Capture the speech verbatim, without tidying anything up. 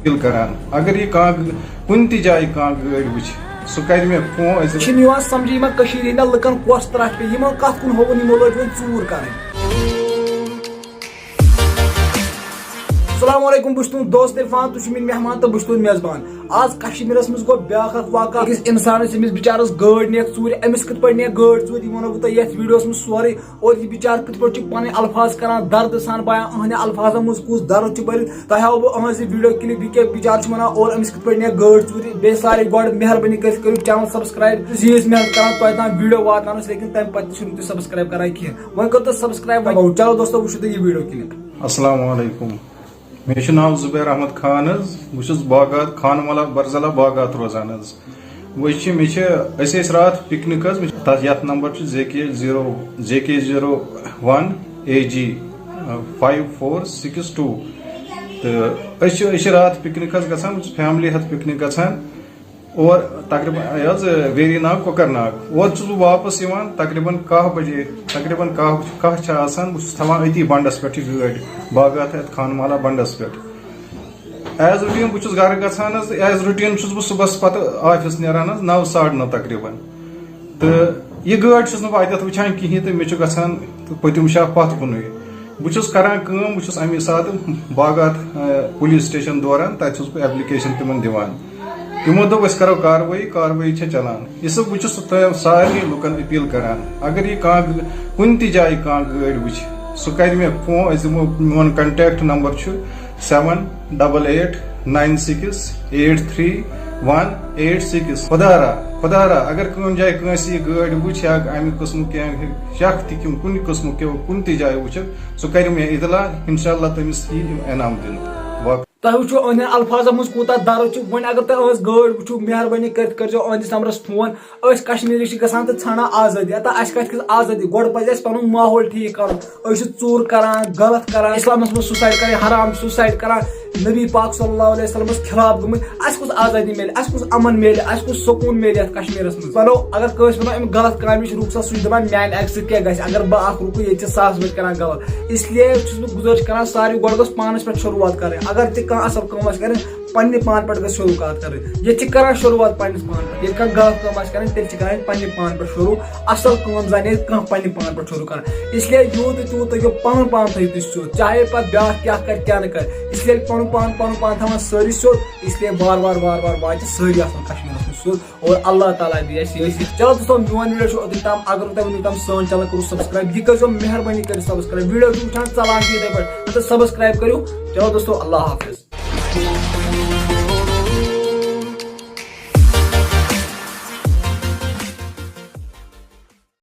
Appeal کران، اگر یہِ کانٛہہ کُنہِ تہِ جایہِ کانٛہہ گٲڑۍ وٕچھِ، سُہ کرِ مےٚ فون، أسۍ چھِنہٕ یِوان سمجھِ یِمن کٔشیٖرِ ہِنٛدٮ۪ن لُکن کۄس ترٛٹھ پیٚیہِ، یِمن کتھ کُن ہووُن، یِمو لٲج وۄنۍ ژوٗر کرٕنۍ۔ السلام علیکم، بہٕ چھُس تُہُنٛد دوست عرفان، تُہۍ چھِو میٲنۍ مہمان تہٕ بہٕ چھُس تُہُنٛد میزبان۔ آز کشمیرس منٛز گوٚو بیٛاکھ اکھ واقعہ، أکِس انسانس، ییٚمِس بِچارس گٲڑۍ نِیَکھ ژوٗرِ، أمِس کِتھ پٲٹھۍ نِیَکھ گٲڑۍ ژوٗرِ، یہِ ونو بہٕ تۄہہِ یتھ ویڈیوس منٛز سورُے۔ اور یہِ بِچار کِتھ پٲٹھۍ چھُ پنٕنۍ الفاظ کران درد سان بیان، أہنٛدِ الفاظن منٛز کُس درد چھُ بٔرِتھ، تۄہہِ ہاوو بہٕ أہنٛز یہِ ویڈیو کلپ، یہِ کیٛاہ بِچار چھُ ونان اور أمِس کِتھ پٲٹھۍ نِیَکھ گٲڑۍ ژوٗرِ۔ بیٚیہِ سارے گۄڈٕ مہربٲنی کٔرِتھ کٔرِو چینل سبسکرایب، زیٖٹھ محنت کران توتہِ تام ویڈیو واتناونس، لیکن تمہِ پتہٕ تہِ چھِو نہٕ تُہۍ سبسکرایب کران کینٛہہ۔ وۄنۍ کٔرۍ تو سبسکرایب۔ چلو دوستو، وٕچھِو تُہۍ یہِ ویڈیو کلپ۔ السلام علیکم، مےٚ چھُ ناو زُبیر احمد خان حظ، بہٕ چھُس باغات، خانہٕ مالا برزلا باغات روزان حظ۔ وۄنۍ چھِ، مےٚ چھِ، أسۍ ٲسۍ راتھ پِکنِک حظ، مےٚ چھُ تَتھ، یَتھ نمبر چھُ J K zero, J K zero one A G five four six two. تہٕ أسۍ چھِ، أسۍ چھِ راتھ پِکنِک حظ گژھان، بہٕ چھُس فیملی ہٮ۪تھ پِکنِک گژھان۔ اور تقریباً، یہِ حظ، ویری ناگ، کۄکر ناگ۔ اور چھُس بہٕ واپس یِوان تقریباً کاہ بجے، تقریباً کاہ، کاہ چھِ آسان، بہٕ چھُس تھاوان أتی بنڈس پٮ۪ٹھ یہِ گٲڑۍ، باغات ہٮ۪تھ خانہٕ مالا بنڈس پٮ۪ٹھ۔ ایز روٹیٖن بہٕ چھُس گرٕ گژھان حظ، ایز روٹیٖن چھُس بہٕ صُبحس پتہٕ آفس نیران حظ، نو، ساڑٕ نو تقریباً۔ تہٕ یہِ گٲڑۍ چھُس نہٕ بہٕ اتٮ۪تھ وٕچھان کِہیٖنۍ تہٕ مےٚ چھُ گژھان پٔتِم شاہ پتھ کُنُے۔ بہٕ چھُس کران کٲم، بہٕ چھُس امی ساتہٕ باغات، آ، پُلیٖس سٹیشن دوران، تتہِ چھُس بہٕ ایپلیکیشن تِمن دِوان۔ تِمو دوٚپ، أسۍ کرو کاروٲیی، کاروٲیی چھےٚ چلان۔ یہِ سا بہٕ چھُس تۄہہِ سارنٕے لُکن اپیل کران، اگر یہِ کانٛہہ گٲ-، کُنہِ تہِ جایہِ کانٛہہ گٲڑۍ وٕچھِ، سُہ کرِ مےٚ فون، أسۍ دِمو، میون کنٹیکٹ نمبر چھُ seven double eight nine six eight three one eight six. خدا را، خدا را، اگر کُنہِ جایہِ کٲنٛسہِ یہِ گٲڑۍ وٕچھِ یا اَمہِ قٕسمُک کینٛہہ شک تہِ کُنہِ قٕسمُک کینٛہہ کُنہِ تہِ جایہِ وٕچھِ، سُہ کرِ مےٚ اطلاع، انشاءاللہ تٔمِس یی انعام دِنہٕ۔ باقٕے تۄہہِ وٕچھو أہنٛدٮ۪ن الفاظن منٛز کوٗتاہ درد چھُ۔ وۄنۍ اگر تۄہہِ أہنٛز گٲڑۍ وٕچھِو، مہربٲنی کٔرِتھ کٔرۍزیو أہنٛدِس نمبرس فون۔ أسۍ کشمیٖری چھِ گژھان تہٕ ژھانڈان آزٲدی۔ ہتا اَسہِ کتہِ گٔژھ آزٲدی؟ گۄڈٕ پزِ اَسہِ پنُن ماحول ٹھیٖک کرُن۔ أسۍ چھِ ژوٗر کران، غلط کران، اسلامس منٛز سوسایڈ کران، حرام سوسایڈ کران، نبی پاک صلی اللہ علیہ وسلمس خلاف گٔمٕتۍ۔ اَسہِ کُس آزٲدی میلہِ؟ اَسہِ کُس امن میلہِ؟ اَسہِ کُس سکوٗن میلہِ یتھ کشمیٖرس منٛز؟ ونو، اگر کٲنٛسہِ ونو، أمۍ غلط کامہِ نِش رُک سا، سُہ چھُ دپان، میانہِ اکہِ سۭتۍ کیٛاہ گژھِ؟ اگر بہٕ اکھ رُکہٕ، ییٚتہِ چھِ ساس بٔلۍ کران غلط۔ اس لیے چھُس بہٕ گُزٲرِش کران، ساروی گۄڈٕ گٔژھ پانس پٮ۪ٹھ شروٗعات کرٕنۍ۔ اگر تہِ کانٛہہ اصل کٲم آسہِ کرٕنۍ، پننہِ پانہٕ پٮ۪ٹھ گژھِ شروٗعات کرٕنۍ۔ ییٚتہِ چھِ کران شروٗعات پننِس پانہٕ پٮ۪ٹھ۔ ییٚلہِ کانٛہہ غلط کٲم آسہِ کرٕنۍ، تیٚلہِ چھِ کران پننہِ پانہٕ پٮ۪ٹھ شروٗع۔ اصل کٲم زانہِ ییٚتہِ کانٛہہ پننہِ پانہٕ پٮ۪ٹھ شروٗع کران۔ اس لیے یوٗت تہٕ تیوٗت تھٲیِو پنُن پان تھٲیِو تُہۍ سیوٚد، چاہے پتہٕ بیٛاکھ کیٛاہ کرِ کیٛاہ نہٕ کرِ۔ اس لیے پنُن پان، پنُن پان تھاوان سٲری سیوٚد۔ اس لیے وار وار وار وار واتہِ سٲری آسان کشمیٖرس منٛز سیوٚد۔ اور اللہ تعالیٰ دی اَسہِ یہِ۔ چلو دوستو، میون ویڈیو چھُ اوٚتُے تام۔ اگر نہٕ تۄہہِ وٕنیُک تام سٲنۍ چینل کوٚرُو سبسکرایب، یہِ کٔرۍزیو مہربٲنی کٔرِتھ سبسکرایب۔ ویڈیو چھُ وٕچھان، ژلان چھُ یِتھَے پٲٹھۍ، تہٕ سبسکرایب کٔرِو۔ چلو دوستو، اللہ حافظ۔